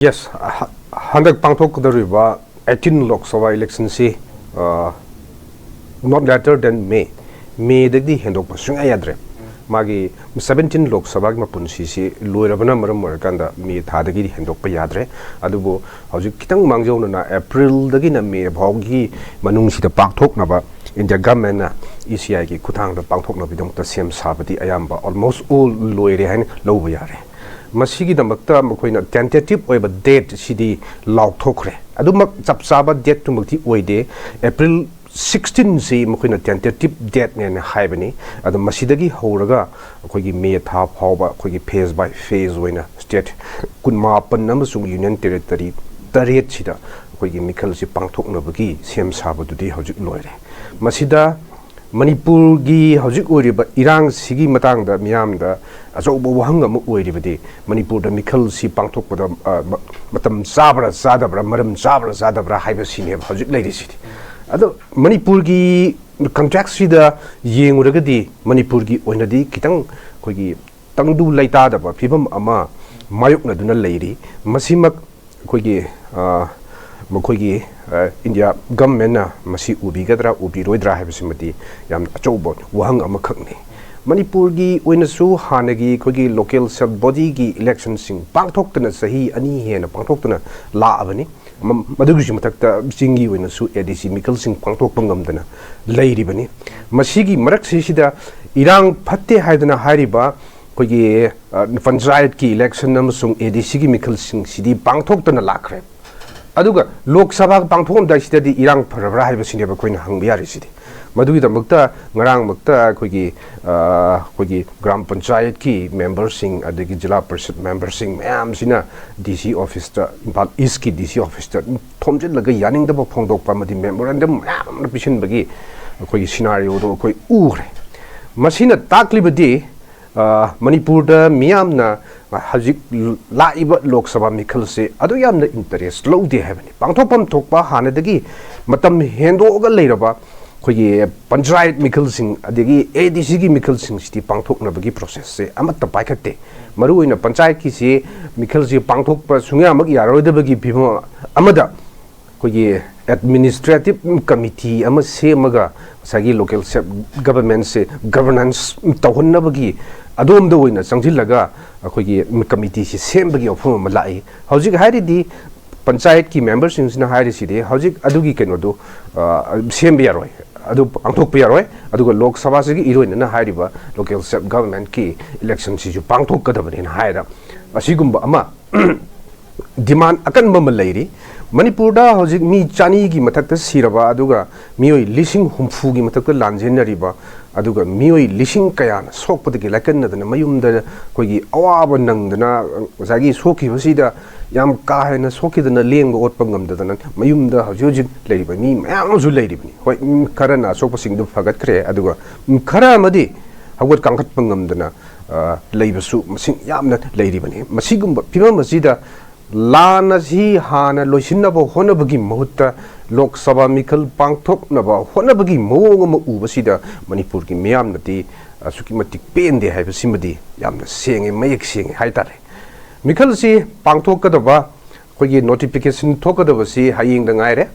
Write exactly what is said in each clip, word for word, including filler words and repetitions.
Yes, ꯍ- ꯍꯟꯗꯛ ꯄꯥꯡꯊꯣꯛꯀꯗꯧꯔꯤꯕ eighteen Lok Sabha election ꯁꯤ, uh, not later than May, May ꯗꯒꯤꯗꯤ ꯍꯦꯟꯗꯣꯛꯄ ꯁꯨꯡꯌꯥ ꯌꯥꯗ꯭ꯔꯦ꯫ ꯃꯥꯒꯤ seventeen Lok Sabha ꯒꯤ ꯃꯄꯨꯟꯁꯤꯁꯤ ꯂꯣꯏꯔꯕꯅ ꯃꯔꯝ ꯑꯣꯏꯔꯀꯥꯟꯗ May ꯊꯥꯗꯒꯤꯗꯤ ꯍꯦꯟꯗꯣꯛꯄ ꯌꯥꯗ꯭ꯔꯦ꯫ ꯑꯗꯨꯕꯨ ꯍꯧꯖꯤꯛ ꯈꯤꯇꯪ ꯃꯥꯡꯖꯧꯅꯅ April ꯗꯒꯤꯅ May ꯐꯥꯎꯒꯤ ꯃꯅꯨꯡꯁꯤꯗ ꯄꯥꯡꯊꯣꯛꯅꯕ India government ꯅ E C I ꯒꯤ ꯈꯨꯠꯊꯥꯡꯗ ꯄꯥꯡꯊꯣꯛꯅꯕꯒꯤꯗꯃꯛꯇ ꯁꯦꯝ ꯁꯥꯕꯗꯤ ꯑꯌꯥꯝꯕ almost all ꯂꯣꯏꯔꯦ ꯍꯥꯏꯅ ꯂꯧꯕ ꯌꯥꯔꯦ꯫ ꯃꯁꯤꯒꯤꯗꯃꯛꯇ ꯃꯈꯣꯏꯅ tentative ꯑꯣꯏꯕ date ꯁꯤꯗꯤ ꯂꯥꯎꯊꯣꯛꯈ꯭ꯔꯦ꯫ ꯑꯗꯨꯃꯛ ꯆꯞ ꯆꯥꯕ date ꯇꯨꯃꯛꯇꯤ ꯑꯣꯏꯗꯦ꯫ April sixteen ꯁꯤ ꯃꯈꯣꯏꯅ tentative date ꯅꯦꯅ ꯍꯥꯏꯕꯅꯤ꯫ ꯑꯗꯣ ꯃꯁꯤꯗꯒꯤ ꯍꯧꯔꯒ ꯑꯩꯈꯣꯏꯒꯤ May ꯊꯥ ꯐꯥꯎꯕ ꯑꯩꯈꯣꯏꯒꯤ phase by phase ꯑꯣꯏꯅ state ꯀꯨꯟꯃꯥꯄꯟ ꯑꯃꯁꯨꯡ union territory ꯇꯔꯦꯠꯁꯤꯗ ꯑꯩꯈꯣꯏꯒꯤ ꯃꯤꯈꯜꯁꯤ ꯄꯥꯡꯊꯣꯛꯅꯕꯒꯤ ꯁꯦꯝ ꯁꯥꯕꯗꯨꯗꯤ ꯍꯧꯖꯤꯛ ꯂꯣꯏꯔꯦ꯫ ꯃꯁꯤꯗ ꯃꯅꯤꯄꯨꯔꯒꯤ ꯍꯧꯖꯤꯛ ꯑꯣꯏꯔꯤꯕ ꯏꯔꯥꯡꯁꯤꯒꯤ ꯃꯇꯥꯡꯗ ꯃꯤꯌꯥꯝꯗ ꯑꯆꯧꯕ ꯋꯥꯍꯪ ꯑꯃ ꯑꯣꯏꯔꯤꯕꯗꯤ, ꯃꯅꯤꯄꯨꯔꯗ ꯃꯤꯈꯜꯁꯤ ꯄꯥꯡꯊꯣꯛꯄꯗ, ꯑ, ꯃ-, ꯃꯇꯝ ꯆꯥꯕ꯭ꯔꯥ ꯆꯥꯗꯕ꯭ꯔꯥ, ꯃꯔꯝ ꯆꯥꯕ꯭ꯔꯥ ꯆꯥꯗꯕ꯭ꯔꯥ ꯍꯥꯏꯕꯁꯤꯅꯦꯕ ꯍꯧꯖꯤꯛ ꯂꯩꯔꯤꯁꯤꯗꯤ꯫ ꯑꯗꯣ ꯃꯅꯤꯄꯨꯔꯒꯤ context ꯁꯤꯗ ꯌꯦꯡꯉꯨꯔꯒꯗꯤ ꯃꯅꯤꯄꯨꯔꯒꯤ ꯑꯣꯏꯅꯗꯤ ꯈꯤꯇꯪ ꯑꯩꯈꯣꯏꯒꯤ ꯇꯪꯗꯨ ꯂꯩꯇꯥꯗꯕ ꯐꯤꯕꯝ ꯑꯃ ꯃꯥꯌꯣꯛꯅꯗꯨꯅ ꯂꯩꯔꯤ꯫ ꯃꯁꯤꯃꯛ ꯑꯩꯈꯣꯏꯒꯤ, ꯑ, ꯃꯈꯣꯏꯒꯤ, ꯑ, India government ꯅ ꯃꯁꯤ ꯎꯕꯤꯒꯗ꯭ꯔꯥ ꯎꯕꯤꯔꯣꯏꯗ꯭ꯔꯥ ꯍꯥꯏꯕꯁꯤꯃꯗꯤ ꯌꯥꯝꯅ ꯑꯆꯧꯕ ꯋꯥꯍꯪ ꯑꯃꯈꯛꯅꯤ꯫ ꯃꯅꯤꯄꯨꯔꯒꯤ ꯑꯣꯏꯅꯁꯨ ꯍꯥꯟꯅꯒꯤ ꯑꯩꯈꯣꯏꯒꯤ local self body ꯒꯤ election ꯁꯤꯡ ꯄꯥꯡꯊꯣꯛꯇꯅ ꯆꯍꯤ ꯑꯅꯤ ꯍꯦꯟꯅ ꯄꯥꯡꯊꯣꯛꯇꯅ ꯂꯥꯛꯑꯕꯅꯤ꯫ ꯃ-, ꯃꯗꯨꯒꯤꯁꯨ ꯃꯊꯛꯇ ꯆꯤꯡꯒꯤ ꯑꯣꯏꯅꯁꯨ A D C ꯃꯤꯈꯜꯁꯤꯡ ꯄꯥꯡꯊꯣꯛꯄ ꯉꯝꯗꯅ ꯂꯩꯔꯤꯕꯅꯤ꯫ ꯃꯁꯤꯒꯤ ꯃꯔꯛꯁꯤꯁꯤꯗ ꯏꯔꯥꯡ ꯐꯠꯇꯦ ꯍꯥꯏꯗꯅ ꯍꯥꯏꯔꯤꯕ ꯑꯩꯈꯣꯏꯒꯤ, ꯑ, ꯄꯟꯆꯥꯌꯠꯀꯤ election ꯑꯃꯁꯨꯡ A D C ꯒꯤ ꯃꯤꯈꯜꯁꯤꯡꯁꯤꯗꯤ ꯄꯥꯡꯊꯣꯛꯇꯅ ꯂꯥꯛꯈ꯭ꯔꯦ꯫ ꯑꯗꯨꯒ ꯂꯣꯛ ꯁꯚꯥ ꯄꯥꯡꯊꯣꯛꯑꯝꯗꯥꯏꯁꯤꯗꯗꯤ ꯏꯔꯥꯡ ꯐꯔꯕ꯭ꯔꯥ ꯍꯥꯏꯕꯁꯤꯅꯦꯕ ꯑꯩꯈꯣꯏꯅ ꯍꯪꯕ ꯌꯥꯔꯤꯁꯤꯗꯤ꯫ ꯃꯗꯨꯒꯤꯗꯃꯛꯇ ꯉꯔꯥꯡꯃꯛꯇ ꯑꯩꯈꯣꯏꯒꯤ, ꯑ, ꯑꯩꯈꯣꯏꯒꯤ ꯒ꯭ꯔꯥꯝ ꯄꯟꯆꯥꯌꯠꯀꯤ member ꯁꯤꯡ, ꯑꯗꯒꯤ ꯖꯤꯂꯥ ꯄꯔꯤꯁꯠ member ꯁꯤꯡ ꯃꯌꯥꯝꯁꯤꯅ D C office ꯇ, ꯏꯝꯐꯥꯜ East ꯀꯤ D C office ꯇ ꯊꯣꯝꯖꯤꯜꯂꯒ ꯌꯥꯅꯤꯡꯗꯕ ꯐꯣꯡꯗꯣꯛꯄ ꯑꯃꯗꯤ memorandum ꯃꯌꯥꯝ ꯑꯃ ꯄꯤꯁꯤꯟꯕꯒꯤ ꯑꯩꯈꯣꯏꯒꯤ scenario ꯗꯣ ꯑꯩꯈꯣꯏ ꯎꯈ꯭ꯔꯦ꯫ ꯃꯁꯤꯅ ꯇꯥꯛꯂꯤꯕꯗꯤ, ꯑ, ꯃꯅꯤꯄꯨꯔꯗ ꯃꯤꯌꯥꯝꯅ ꯍꯧꯖꯤꯛ ꯂꯥꯛꯏꯕ ꯂꯣꯛ ꯁꯚꯥ ꯃꯤꯈꯜꯁꯦ ꯑꯗꯨ ꯌꯥꯝꯅ interest ꯂꯧꯗꯦ ꯍꯥꯏꯕꯅꯤ꯫ ꯄꯥꯡꯊꯣꯛꯐꯝ ꯊꯣꯛꯄ ꯍꯥꯟꯅꯗꯒꯤ ꯃꯇꯝ ꯍꯦꯟꯗꯣꯛꯑꯒ ꯂꯩꯔꯕ ꯑꯩꯈꯣꯏꯒꯤ ꯄꯟꯆꯥꯌꯠ ꯃꯤꯈꯜꯁꯤꯡ ꯑꯗꯒꯤ ꯑꯦ ꯗꯤ ꯁꯤꯒꯤ ꯃꯤꯈꯜꯁꯤꯡꯁꯤꯗꯤ ꯄꯥꯡꯊꯣꯛꯅꯕꯒꯤ ꯄ꯭ꯔꯣꯁꯦꯁꯁꯦ ꯑꯃꯠꯇ ꯄꯥꯏꯈꯠꯇꯦ꯫ ꯃꯔꯨꯑꯣꯏꯅ ꯄꯟꯆꯥꯌꯠꯀꯤꯁꯤ ꯃꯤꯈꯜꯁꯤ ꯄꯥꯡꯊꯣꯛꯄ ꯁꯨꯡꯌꯥꯃꯛ ꯌꯥꯔꯔꯣꯏꯗꯕꯒꯤ ꯐꯤꯕꯝ ꯑꯃꯗ ꯑꯩꯈꯣꯏꯒꯤ ꯑꯦꯗꯃꯤꯅꯤꯁꯇ꯭ꯔꯦꯇꯤꯞ ꯀꯃꯤꯇꯤ ꯑꯃ ꯁꯦꯝꯃꯒ ꯉꯁꯥꯏꯒꯤ ꯂꯣꯀꯦꯜ ꯁꯦꯜꯐ ꯒꯚꯔꯟꯃꯦꯟꯁꯦ ꯒꯚꯔꯅꯦꯟꯁ ꯇꯧꯍꯟꯅꯕꯒꯤ ꯑꯗꯣꯝꯗ ꯑꯣꯏꯅ ꯆꯪꯁꯤꯜꯂꯒ ꯑꯩꯈꯣꯏꯒꯤ ꯀꯃꯤꯇꯤꯁꯤ ꯁꯦꯝꯕꯒꯤ ꯋꯥꯐꯝ ꯑꯃ ꯂꯥꯛꯏ꯫ ꯍꯧꯖꯤꯛ ꯍꯥꯏꯔꯤꯗꯤ ꯄꯟꯆꯥꯌꯠꯀꯤ ꯃꯦꯝꯕꯔꯁꯤꯡꯁꯤꯅ ꯍꯥꯏꯔꯤꯁꯤꯗꯤ ꯍꯧꯖꯤꯛ ꯑꯗꯨꯒꯤ ꯀꯩꯅꯣꯗꯨ, ꯑ, ꯁꯦꯝꯕ ꯌꯥꯔꯣꯏ, ꯑꯗꯨ ꯄꯥꯡꯊꯣꯛꯄ ꯌꯥꯔꯣꯏ꯫ ꯑꯗꯨꯒ ꯂꯣꯛ ꯁꯚꯥꯁꯤꯒꯤ ꯏꯔꯣꯏꯅꯅ ꯍꯥꯏꯔꯤꯕ ꯂꯣꯀꯦꯜ ꯁꯦꯜꯐ ꯒꯚꯔꯟꯃꯦꯟꯠꯀꯤ ꯏꯂꯦꯛꯁꯟꯁꯤꯁꯨ ꯄꯥꯡꯊꯣꯛꯀꯗꯕꯅꯦꯅ ꯍꯥꯏꯔ ꯑꯁꯤꯒꯨꯝꯕ ꯑꯃ ꯗꯤꯃꯥꯟ ꯑꯀꯟꯕ ꯑꯃ ꯂꯩꯔꯤ꯫ ꯃꯅꯤꯄꯨꯔꯗ ꯍꯧꯖꯤꯛ ꯃꯤ ꯆꯅꯤꯒꯤ ꯃꯊꯛꯇ ꯁꯤꯔꯕ, ꯑꯗꯨꯒ ꯃꯤꯑꯣꯏ ꯂꯤꯁꯤꯡ ꯍꯨꯝꯐꯨꯒꯤ ꯃꯊꯛꯇ ꯂꯥꯟꯖꯦꯟꯅꯔꯤꯕ, ꯑꯗꯨꯒ ꯃꯤꯑꯣꯏ ꯂꯤꯁꯤꯡ ꯀꯌꯥꯅ ꯁꯣꯛꯄꯗꯒꯤ ꯂꯥꯏꯀꯠꯅꯗꯅ ꯃꯌꯨꯝꯗ ꯑꯩꯈꯣꯏꯒꯤ ꯑꯋꯥꯕ ꯅꯪꯗꯅ ꯉꯁꯥꯏꯒꯤ ꯁꯣꯛꯈꯤꯕꯁꯤꯗ ꯌꯥꯝ ꯀꯥ ꯍꯦꯟꯅ ꯁꯣꯛꯈꯤꯗꯅ ꯂꯦꯡꯕ ꯑꯣꯠꯄ ꯉꯝꯗꯗꯅ ꯃꯌꯨꯝꯗ ꯍꯧꯖꯤꯛ ꯍꯧꯖꯤꯛ ꯂꯩꯔꯤꯕ ꯃꯤ ꯃꯌꯥꯝ ꯑꯃꯁꯨ ꯂꯩꯔꯤꯕꯅꯤ꯫ ꯍꯣꯏ, ꯎꯝ, ꯈꯔꯅ ꯑꯁꯣꯛꯄꯁꯤꯡꯗꯨ ꯐꯒꯠꯈ꯭ꯔꯦ, ꯑꯗꯨꯒ, ꯎꯝ, ꯈꯔ ꯑꯃꯗꯤ ꯍꯧꯒꯠ ꯀꯥꯡꯈꯠꯄ ꯉꯝꯗꯅ, ꯑ, ꯂꯩꯕꯁꯨ ꯃꯁꯤꯡ ꯌꯥꯝꯅ ꯂꯩꯔꯤꯕꯅꯤ꯫ ꯃꯁꯤꯒꯨꯝꯕ ꯐꯤꯕꯝ ꯑꯁꯤꯗ ꯂꯥꯟ ꯑꯁꯤ ꯍꯥꯟꯅ ꯂꯣꯏꯁꯤꯟꯅꯕ ꯍꯣꯠꯅꯕꯒꯤ ꯃꯍꯨꯠꯇ ꯂꯣꯛ ꯁꯚꯥ ꯃꯤꯈꯜ ꯄꯥꯡꯊꯣꯛꯅꯕ ꯍꯣꯠꯅꯕꯒꯤ ꯃꯑꯣꯡ ꯑꯃ ꯎꯕꯁꯤꯗ ꯃꯅꯤꯄꯨꯔꯒꯤ ꯃꯤꯌꯥꯝꯅꯗꯤ ꯑꯁꯨꯛꯀꯤ ꯃꯇꯤꯛ ꯄꯦꯟꯗꯦ ꯍꯥꯏꯕꯁꯤꯃꯗꯤ ꯌꯥꯝꯅ ꯁꯦꯡꯉꯦ, ꯃꯌꯦꯛ ꯁꯦꯡꯉꯦ ꯍꯥꯏꯇꯥꯔꯦ꯫ ꯃꯤꯈꯜ ꯑꯁꯤ ꯄꯥꯡꯊꯣꯛꯀꯗꯕ ꯑꯩꯈꯣꯏꯒꯤ ꯅꯣꯇꯤꯐꯤꯀꯦꯁꯟ ꯊꯣꯛꯀꯗꯕꯁꯤ ꯍꯌꯦꯡꯗ ꯉꯥꯏꯔꯦ꯫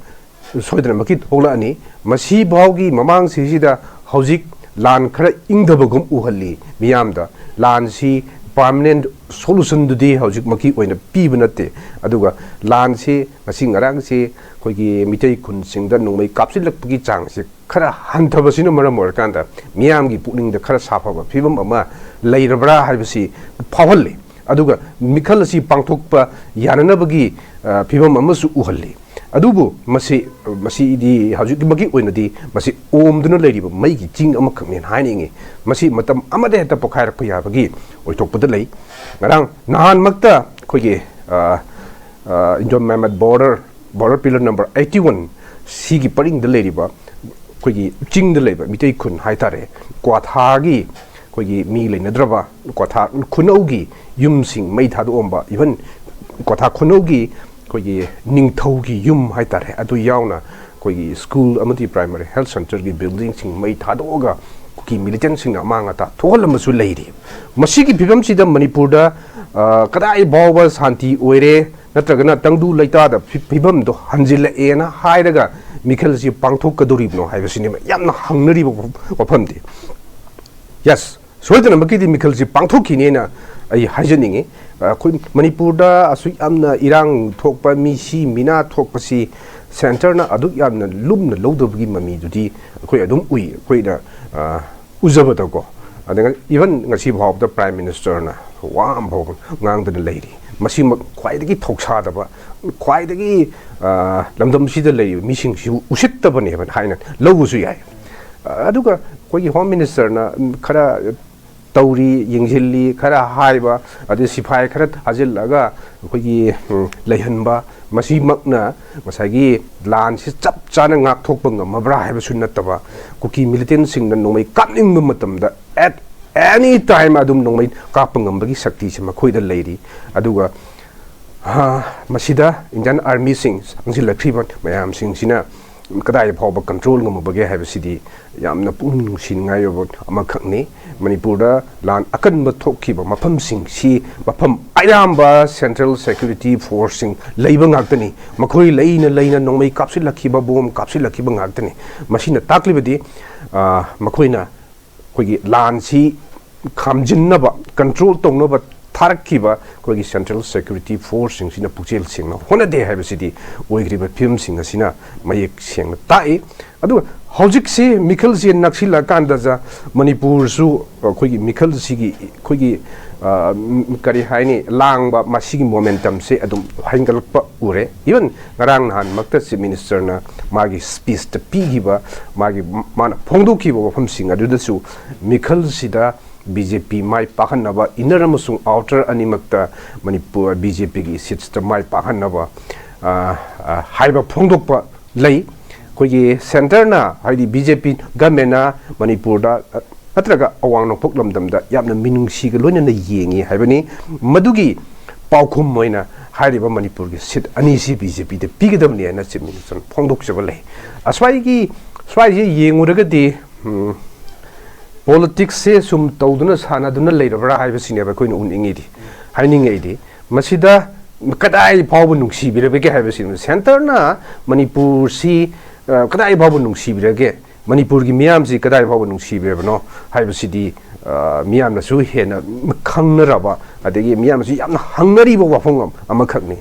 ꯁꯣꯏꯗꯅꯃꯛꯀꯤ ꯊꯣꯛꯂꯛꯑꯅꯤ꯫ ꯃꯁꯤ ꯐꯥꯎꯒꯤ ꯃꯃꯥꯡꯁꯤꯁꯤꯗ ꯍꯧꯖꯤꯛ ꯂꯥꯟ ꯈꯔ ꯏꯪꯊꯕꯒꯨꯝ ꯎꯍꯜꯂꯤ ꯃꯤꯌꯥꯝꯗ꯫ ꯂꯥꯟꯁꯤ ꯄꯥꯔꯃꯅꯦꯟ ꯁꯣꯂꯨꯁꯟꯗꯨꯗꯤ ꯍꯧꯖꯤꯛꯃꯛꯀꯤ ꯑꯣꯏꯅ ꯄꯤꯕ ꯅꯠꯇꯦ꯫ ꯑꯗꯨꯒ ꯂꯥꯟꯁꯤ ꯉꯁꯤ ꯉꯔꯥꯡꯁꯤ ꯑꯩꯈꯣꯏꯒꯤ ꯃꯤꯇꯩ ꯈꯨꯟꯁꯤꯡꯗ ꯅꯣꯡꯃꯩ ꯀꯥꯞꯁꯤꯜꯂꯛꯄꯒꯤ ꯆꯥꯡꯁꯤ ꯈꯔ ꯍꯟꯊꯕꯁꯤꯅ ꯃꯔꯝ ꯑꯣꯏꯔꯀꯥꯟꯗ ꯃꯤꯌꯥꯝꯒꯤ ꯄꯨꯛꯅꯤꯡꯗ ꯈꯔ ꯁꯥꯐꯕ ꯐꯤꯕꯝ ꯑꯃ ꯂꯩꯔꯕ꯭ꯔꯥ ꯍꯥꯏꯕꯁꯤ ꯐꯥꯎꯍꯜꯂꯤ꯫ ꯑꯗꯨꯒ ꯃꯤꯈꯜ ꯑꯁꯤ ꯄꯥꯡꯊꯣꯛꯄ ꯌꯥꯅꯅꯕꯒꯤ, ꯑ, ꯐꯤꯕꯝ ꯑꯃꯁꯨ ꯎꯍꯜꯂꯤ꯫ ꯑꯗꯨꯕꯨ ꯃꯁꯤ, ꯃꯁꯤꯗꯤ ꯍꯧꯖꯤꯛꯃꯛꯀꯤ ꯑꯣꯏꯅꯗꯤ ꯃꯁꯤ ꯑꯣꯝꯗꯨꯅ ꯂꯩꯔꯤꯕ ꯃꯩꯒꯤ ꯆꯤꯡ ꯑꯃꯈꯛꯅꯦꯅ ꯍꯥꯏꯅꯤꯡꯏ꯫ ꯃꯁꯤ ꯃꯇꯝ ꯑꯃꯗ ꯍꯦꯛꯇ ꯄꯣꯈꯥꯏꯔꯛꯄ ꯌꯥꯕꯒꯤ ꯑꯣꯏꯊꯣꯛꯄꯗ ꯂꯩ꯫ ꯉꯔꯥꯡ ꯅꯍꯥꯟꯃꯛꯇ ꯑꯩꯈꯣꯏꯒꯤ, ꯑ, ꯑ, Indo Myanmar border, border pillar number eighty one ꯁꯤꯒꯤ ꯄꯔꯤꯡꯗ ꯂꯩꯔꯤꯕ ꯑꯩꯈꯣꯏꯒꯤ ꯆꯤꯡꯗ ꯂꯩꯕ ꯃꯤꯇꯩ ꯈꯨꯟ ꯍꯥꯏꯇꯥꯔꯦ, ꯀ꯭ꯋꯥꯊꯥꯒꯤ ꯑꯩꯈꯣꯏꯒꯤ ꯃꯤ ꯂꯩꯅꯗ꯭ꯔꯕ ꯀ꯭ꯋꯥꯊꯥ ꯈꯨꯅꯧꯒꯤ ꯌꯨꯝꯁꯤꯡ ꯃꯩ ꯊꯥꯗꯣꯛꯑꯝꯕ, even ꯀ꯭ꯋꯥꯊꯥ ꯈꯨꯅꯧꯒꯤ ꯑꯩꯈꯣꯏꯒꯤ ꯅꯤꯡꯊꯧꯒꯤ ꯌꯨꯝ ꯍꯥꯏꯇꯥꯔꯦ, ꯑꯗꯨ ꯌꯥꯎꯅ ꯑꯩꯈꯣꯏꯒꯤ ꯁ꯭ꯀꯨꯜ ꯑꯃꯗꯤ ꯄ꯭ꯔꯥꯏꯃꯥꯔꯤ ꯍꯦꯜꯊ ꯁꯦꯟꯇꯔꯒꯤ ꯕꯤꯜꯗꯤꯡꯁꯤꯡ ꯃꯩ ꯊꯥꯗꯣꯛꯑꯒ ꯀꯨꯀꯤ ꯃꯤꯂꯤꯇꯦꯟꯁꯤꯡꯅ ꯑꯃꯥꯡ ꯑꯇꯥ ꯊꯣꯛꯍꯜꯂꯝꯕꯁꯨ ꯂꯩꯔꯤ꯫ ꯃꯁꯤꯒꯤ ꯐꯤꯕꯝꯁꯤꯗ ꯃꯅꯤꯄꯨꯔꯗ, ꯑ, ꯀꯗꯥꯏ ꯐꯥꯎꯕ ꯁꯥꯟꯇꯤ ꯑꯣꯏꯔꯦ, ꯅꯠꯇ꯭ꯔꯒꯅ ꯇꯪꯗꯨ ꯂꯩꯇꯥꯗ ꯐꯤ-, ꯐꯤꯕꯝꯗꯣ ꯍꯟꯖꯤꯜꯂꯛꯑꯦꯅ ꯍꯥꯏꯔꯒ ꯃꯤꯈꯜꯁꯤ ꯄꯥꯡꯊꯣꯛꯀꯗꯧꯔꯤꯕꯅꯣ ꯍꯥꯏꯕꯁꯤꯅꯦꯕ ꯌꯥꯝꯅ ꯍꯪꯅꯔꯤꯕ ꯋꯥꯐꯝ-, ꯋꯥꯐꯝꯗꯤ꯫ ꯌꯦꯁ, ꯁꯣꯏꯗꯅꯃꯛꯀꯤꯗꯤ ꯃꯤꯈꯜꯁꯤ ꯄꯥꯡꯊꯣꯛꯈꯤꯅꯦꯅ ꯑꯩ ꯍꯥꯏꯖꯅꯤꯡꯉꯤ꯫ ꯑꯩꯈꯣꯏ ꯃꯅꯤꯄꯨꯔꯗ ꯑꯁꯨꯛ ꯌꯥꯝꯅ ꯏꯔꯥꯡ ꯊꯣꯛꯄ, ꯃꯤꯁꯤ ꯃꯤꯅꯥ ꯊꯣꯛꯄꯁꯤ ꯁꯦꯟꯇꯔꯅ ꯑꯗꯨꯛ ꯌꯥꯝꯅ ꯂꯨꯝꯅ ꯂꯧꯗꯕꯒꯤ ꯃꯃꯤꯗꯨꯗꯤ ꯑꯩꯈꯣꯏ ꯑꯗꯨꯝ ꯎꯏ, ꯑꯩꯈꯣꯏꯅ, ꯑ, ꯎꯖꯕꯗꯀꯣ꯫ ꯑꯗ ꯏꯚꯟ ꯉꯁꯤ ꯐꯥꯎꯕꯗ ꯄ꯭ꯔꯥꯏꯝ ꯃꯤꯅꯤꯁꯇꯔꯅ ꯋꯥ ꯑꯃ ꯐꯥꯎꯕ ꯉꯥꯡꯗꯅ ꯂꯩꯔꯤ꯫ ꯃꯁꯤꯃꯛ ꯈ꯭ꯋꯥꯏꯗꯒꯤ ꯊꯧꯁꯥꯗꯕ, ꯈ꯭ꯋꯥꯏꯗꯒꯤ, ꯑ, ꯂꯝꯗꯝꯁꯤꯗ ꯂꯩꯔꯤꯕ ꯃꯤꯁꯤꯡꯁꯤꯕꯨ ꯎꯁꯤꯠꯇꯕꯅꯦꯕ ꯍꯥꯏꯅ ꯂꯧꯕꯁꯨ ꯌꯥꯏ꯫ ꯑꯗꯨꯒ ꯑꯩꯈꯣꯏꯒꯤ ꯍꯣꯝ ꯃꯤꯅꯤꯁꯇꯔꯅ ꯈꯔ ꯇꯧꯔꯤ, ꯌꯦꯡꯁꯤꯜꯂꯤ, ꯈꯔ ꯍꯥꯏꯕ, ꯑꯗꯩ ꯁꯤꯐꯥꯏ ꯈꯔ ꯊꯥꯖꯤꯜꯂꯒ ꯑꯩꯈꯣꯏꯒꯤ, ꯎꯝ, ꯂꯩꯍꯟꯕ, ꯃꯁꯤꯃꯛꯅ ꯉꯁꯥꯏꯒꯤ ꯂꯥꯟꯁꯤ ꯆꯞ ꯆꯥꯅ ꯉꯥꯛꯊꯣꯛꯄ ꯉꯝꯃꯕ꯭ꯔꯥ ꯍꯥꯏꯕꯁꯨ ꯅꯠꯇꯕ, ꯀꯨꯀꯤ ꯃꯤꯂꯤꯇꯦꯟꯁꯤꯡꯅ ꯅꯣꯡꯃꯩ ꯀꯥꯞꯅꯤꯡꯕ ꯃꯇꯝꯗ at any time ꯑꯗꯨꯝ ꯅꯣꯡꯃꯩ ꯀꯥꯞꯄ ꯉꯝꯕꯒꯤ ꯁꯛꯇꯤꯁꯤ ꯃꯈꯣꯏꯗ ꯂꯩꯔꯤ꯫ ꯑꯗꯨꯒ, ꯑ, ꯃꯁꯤꯗ ꯏꯟꯗꯤꯌꯟ ꯑꯥꯔꯃꯤꯁꯤꯡ ꯆꯪꯁꯤꯜꯂꯛꯈ꯭ꯔꯤꯕ ꯃꯌꯥꯝꯁꯤꯡꯁꯤꯅ ꯀꯗꯥꯏ ꯐꯥꯎꯕ ꯀꯟꯇ꯭ꯔꯣꯜ ꯉꯝꯃꯕꯒꯦ ꯍꯥꯏꯕꯁꯤꯗꯤ ꯌꯥꯝꯅ ꯄꯨꯛꯅꯤꯡ ꯅꯨꯡꯁꯤꯅꯤꯡꯉꯥꯏ ꯑꯣꯏꯕ ꯑꯃꯈꯛꯅꯤ꯫ ꯃꯅꯤꯄꯨꯔꯗ ꯂꯥꯟ ꯑꯀꯟꯕ ꯊꯣꯛꯈꯤꯕ ꯃꯐꯝꯁꯤꯡꯁꯤ ꯃꯐꯝ ꯑꯌꯥꯝꯕ ꯁꯦꯟꯇ꯭ꯔꯦꯜ ꯁꯦꯀ꯭ꯌꯨꯔꯤꯇꯤ ꯐꯣꯔꯁꯁꯤꯡ ꯂꯩꯕ ꯉꯥꯛꯇꯅꯤ꯫ ꯃꯈꯣꯏ ꯂꯩꯅ ꯂꯩꯅ ꯅꯣꯡꯃꯩ ꯀꯥꯞꯁꯤꯜꯂꯛꯈꯤꯕ, ꯕꯣꯝ ꯀꯥꯞꯁꯤꯜꯂꯛꯈꯤꯕ ꯉꯥꯛꯇꯅꯤ꯫ ꯃꯁꯤꯅ ꯇꯥꯛꯂꯤꯕꯗꯤ, ꯑ, ꯃꯈꯣꯏꯅ ꯑꯩꯈꯣꯏꯒꯤ ꯂꯥꯟꯁꯤ ꯈꯥꯝꯖꯤꯟꯅꯕ, ꯀꯟꯇ꯭ꯔꯣꯜ ꯇꯧꯅꯕ ꯊꯥꯔꯛꯈꯤꯕ ꯑꯩꯈꯣꯏꯒꯤ ꯁꯦꯟꯇ꯭ꯔꯦꯜ ꯁꯦꯀ꯭ꯌꯨꯔꯤꯇꯤ ꯐꯣꯔꯁꯁꯤꯡꯁꯤꯅ ꯄꯨꯛꯆꯦꯜ ꯁꯦꯡꯅ ꯍꯣꯠꯅꯗꯦ ꯍꯥꯏꯕꯁꯤꯗꯤ ꯑꯣꯏꯈ꯭ꯔꯤꯕ ꯐꯤꯕꯝꯁꯤꯡ ꯑꯁꯤꯅ ꯃꯌꯦꯛ ꯁꯦꯡꯅ ꯇꯥꯛꯏ꯫ ꯑꯗꯨꯒ ꯍꯧꯖꯤꯛꯁꯤ ꯃꯤꯈꯜꯁꯤ ꯅꯛꯁꯤꯜꯂꯀꯥꯟꯗ ꯃꯅꯤꯄꯨꯔꯁꯨ ꯑꯩꯈꯣꯏꯒꯤ ꯃꯤꯈꯜꯁꯤꯒꯤ ꯑꯩꯈꯣꯏꯒꯤ, ꯑ, ꯀꯔꯤ ꯍꯥꯏꯅꯤ, ꯂꯥꯡꯕ, ꯃꯁꯤꯒꯤ ꯃꯣꯃꯦꯟꯇꯝꯁꯦ ꯑꯗꯨꯝ ꯍꯦꯟꯒꯠꯂꯛꯄ ꯎꯔꯦ꯫ ꯏꯚꯟ ꯉꯔꯥꯡ ꯅꯍꯥꯟꯃꯛꯇ ꯆꯤꯐ ꯃꯤꯅꯤꯁꯇꯔꯅ ꯃꯥꯒꯤ ꯁ꯭ꯄꯤꯁꯇ ꯄꯤꯈꯤꯕ, ꯃꯥꯒꯤ, ꯃꯥꯅ ꯐꯣꯡꯗꯣꯛꯈꯤꯕ ꯋꯥꯐꯝꯁꯤꯡ ꯑꯗꯨꯗꯁꯨ ꯃꯤꯈꯜꯁꯤꯗ ꯕꯤ ꯖꯦ ꯄꯤ ꯃꯥꯏ ꯄꯥꯛꯍꯟꯅꯕ, ꯏꯟꯅꯔ ꯑꯃꯁꯨꯡ ꯑꯥꯎꯇꯔ ꯑꯅꯤꯃꯛꯇ ꯃꯅꯤꯄꯨꯔ ꯕꯤ ꯖꯦ ꯄꯤꯒꯤ ꯁꯤꯠꯁꯇ ꯃꯥꯏ ꯄꯥꯛꯍꯟꯅꯕ, ꯑ, ꯑ, ꯍꯥꯏꯕ ꯐꯣꯡꯗꯣꯛꯄ ꯂꯩ꯫ ꯑꯩꯈꯣꯏꯒꯤ ꯁꯦꯟꯇꯔꯅ, ꯍꯥꯏꯗꯤ ꯕꯤ ꯖꯦ ꯄꯤ ꯒꯃꯦꯟꯅ ꯃꯅꯤꯄꯨꯔꯗ, ꯑ, ꯅꯠꯇ꯭ꯔꯒ ꯑꯋꯥꯡ ꯅꯣꯡꯄꯣꯛ ꯂꯝꯗꯝꯗ ꯌꯥꯝꯅ ꯃꯤꯅꯨꯡꯁꯤꯒ ꯂꯣꯏꯅꯅ ꯌꯦꯡꯉꯤ ꯍꯥꯏꯕꯅꯤ꯫ ꯃꯗꯨꯒꯤ ꯄꯥꯎꯈꯨꯝ ꯑꯣꯏꯅ ꯍꯥꯏꯔꯤꯕ ꯃꯅꯤꯄꯨꯔꯒꯤ ꯁꯤꯠ ꯑꯅꯤꯁꯤ ꯕꯤ ꯖꯦ ꯄꯤꯗ ꯄꯤꯒꯗꯕꯅꯤ ꯍꯥꯏꯅ ꯆꯤꯐ ꯃꯤꯅꯤꯁꯇꯔꯅ ꯐꯣꯡꯗꯣꯛꯆꯕ ꯂꯩ꯫ ꯑꯁ꯭ꯋꯥꯏꯒꯤ, ꯁ꯭ꯋꯥꯏꯁꯦ ꯌꯦꯡꯉꯨꯔꯒꯗꯤ, ꯎꯝ, ꯄꯣꯂꯤꯇꯤꯛꯁꯁꯦ ꯁꯨꯝ ꯇꯧꯗꯨꯅ ꯁꯥꯟꯅꯗꯨꯅ ꯂꯩꯔꯕ꯭ꯔꯥ ꯍꯥꯏꯕꯁꯤꯅꯦꯕ ꯑꯩꯈꯣꯏꯅ ꯎꯅꯤꯡꯉꯤꯗꯤ, ꯍꯥꯏꯅꯤꯡꯉꯛꯏꯗꯤ꯫ ꯃꯁꯤꯗ ꯀꯗꯥꯏ ꯐꯥꯎꯕ ꯅꯨꯡꯁꯤꯕꯤꯔꯕꯒꯦ ꯍꯥꯏꯕꯁꯤꯅꯤ꯫ ꯁꯦꯟꯇꯔꯅ ꯃꯅꯤꯄꯨꯔꯁꯤ, ꯑ, ꯀꯗꯥꯏ ꯐꯥꯎꯕ ꯅꯨꯡꯁꯤꯕꯤꯔꯒꯦ, ꯃꯅꯤꯄꯨꯔꯒꯤ ꯃꯤꯌꯥꯝꯁꯤ ꯀꯗꯥꯏ ꯐꯥꯎꯕ ꯅꯨꯡꯁꯤꯕꯤꯔꯕꯅꯣ ꯍꯥꯏꯕꯁꯤꯗꯤ, ꯑ, ꯃꯤꯌꯥꯝꯅꯁꯨ ꯍꯦꯟꯅ ꯈꯪꯅꯔꯕ, ꯑꯗꯒꯤ ꯃꯤꯌꯥꯝꯅꯁꯨ ꯌꯥꯝꯅ ꯍꯪꯅꯔꯤꯕ ꯋꯥꯐꯝ ꯑꯃ-, ꯑꯃꯈꯛꯅꯤ꯫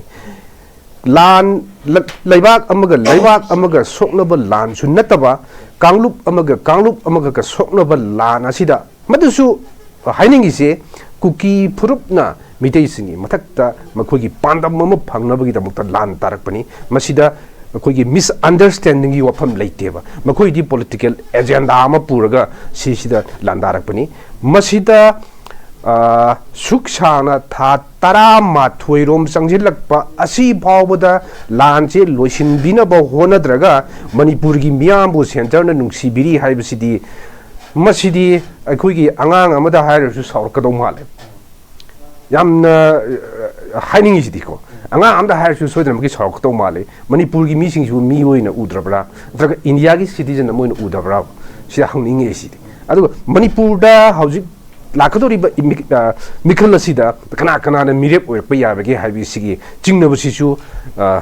ꯂꯥꯟ, ꯂ-, ꯂꯩꯕꯥꯛ ꯑꯃꯒ ꯂꯩꯕꯥꯛ ꯑꯃꯒ ꯁꯣꯛꯅꯕ ꯂꯥꯟꯁꯨ ꯅꯠꯇꯕ, ꯀꯥꯡꯂꯨꯞ ꯑꯃꯒ ꯀꯥꯡꯂꯨꯞ ꯑꯃꯒ ꯁꯣꯛꯅꯕ ꯂꯥꯟ ꯑꯁꯤꯗ, ꯃꯗꯨꯁꯨ ꯍꯥꯏꯅꯤꯡꯉꯤꯁꯦ, ꯀꯨꯀꯤ ꯐꯨꯔꯨꯞꯅ ꯃꯤꯇꯩꯁꯤꯡꯒꯤ ꯃꯊꯛꯇ ꯃꯈꯣꯏꯒꯤ ꯄꯥꯟꯗꯝ ꯑꯃ ꯐꯪꯅꯕꯒꯤꯗꯃꯛꯇ ꯂꯥꯟ ꯇꯥꯔꯛꯄꯅꯤ꯫ ꯃꯁꯤꯗ ꯑꯩꯈꯣꯏꯒꯤ ꯃꯤꯁꯑꯟꯗꯔꯁꯇꯦꯟꯗꯤꯡꯒꯤ ꯋꯥꯐꯝ ꯂꯩꯇꯦꯕ꯫ ꯃꯈꯣꯏꯗꯤ ꯄꯣꯂꯤꯇꯤꯀꯦꯜ ꯑꯦꯖꯦꯟꯗꯥ ꯑꯃ ꯄꯨꯔꯒ ꯁꯤꯁꯤꯗ ꯂꯥꯟꯗꯥꯔꯛꯄꯅꯤ꯫ ꯃꯁꯤꯗ, ꯑ, ꯁꯨꯛ ꯁꯥꯡꯅ ꯊꯥ ꯇꯔꯥꯃꯥꯊꯣꯏꯔꯣꯝ ꯆꯪꯁꯤꯜꯂꯛꯄ ꯑꯁꯤ ꯐꯥꯎꯕꯗ ꯂꯥꯟꯁꯦ ꯂꯣꯏꯁꯤꯟꯕꯤꯅꯕ ꯍꯣꯠꯅꯗ꯭ꯔꯒ ꯃꯅꯤꯄꯨꯔꯒꯤ ꯃꯤꯌꯥꯝꯕꯨ ꯁꯦꯟꯇꯔꯅ ꯅꯨꯡꯁꯤꯕꯤꯔꯤ ꯍꯥꯏꯕꯁꯤꯗꯤ, ꯃꯁꯤꯗꯤ ꯑꯩꯈꯣꯏꯒꯤ ꯑꯉꯥꯡ ꯑꯃꯗ ꯍꯥꯏꯔꯁꯨ ꯁꯥꯎꯔꯛꯀꯗꯧ ꯃꯥꯜꯂꯦ꯫ ꯌꯥꯝꯅ, ꯑ, ꯍꯥꯏꯅꯤꯡꯉꯤꯁꯤꯗꯤꯀꯣ, ꯑꯉꯥꯡ ꯑꯃꯗ ꯍꯥꯏꯔꯁꯨ ꯁꯣꯏꯗꯅꯃꯛꯀꯤ ꯁꯥꯎꯔꯛꯀꯗꯧ ꯃꯥꯜꯂꯤ꯫ ꯃꯅꯤꯄꯨꯔꯒꯤ ꯃꯤꯁꯤꯡꯁꯤꯕꯨ ꯃꯤ ꯑꯣꯏꯅ ꯎꯗ꯭ꯔꯕ꯭ꯔꯥ? ꯅꯠꯇ꯭ꯔꯒ ꯏꯟꯗꯤꯌꯥꯒꯤ ꯁꯤꯇꯤꯖꯟ ꯑꯃ ꯑꯣꯏꯅ ꯎꯗꯕ꯭ꯔꯥ? ꯁꯤꯗ ꯍꯪꯅꯤꯡꯉꯦ ꯁꯤꯗꯤ꯫ ꯑꯗꯨꯒ ꯃꯅꯤꯄꯨꯔꯗ ꯍꯧꯖꯤꯛ ꯂꯥꯛꯀꯗꯧꯔꯤꯕ ꯏꯃꯤ-, ꯑ, ꯃꯤꯈꯜ ꯑꯁꯤꯗ ꯀꯅꯥ ꯀꯅꯥꯅ ꯃꯤꯔꯦꯞ ꯑꯣꯏꯔꯛꯄ ꯌꯥꯕꯒꯦ ꯍꯥꯏꯕꯁꯤꯒꯤ ꯆꯤꯡꯅꯕꯁꯤꯁꯨ, ꯑ,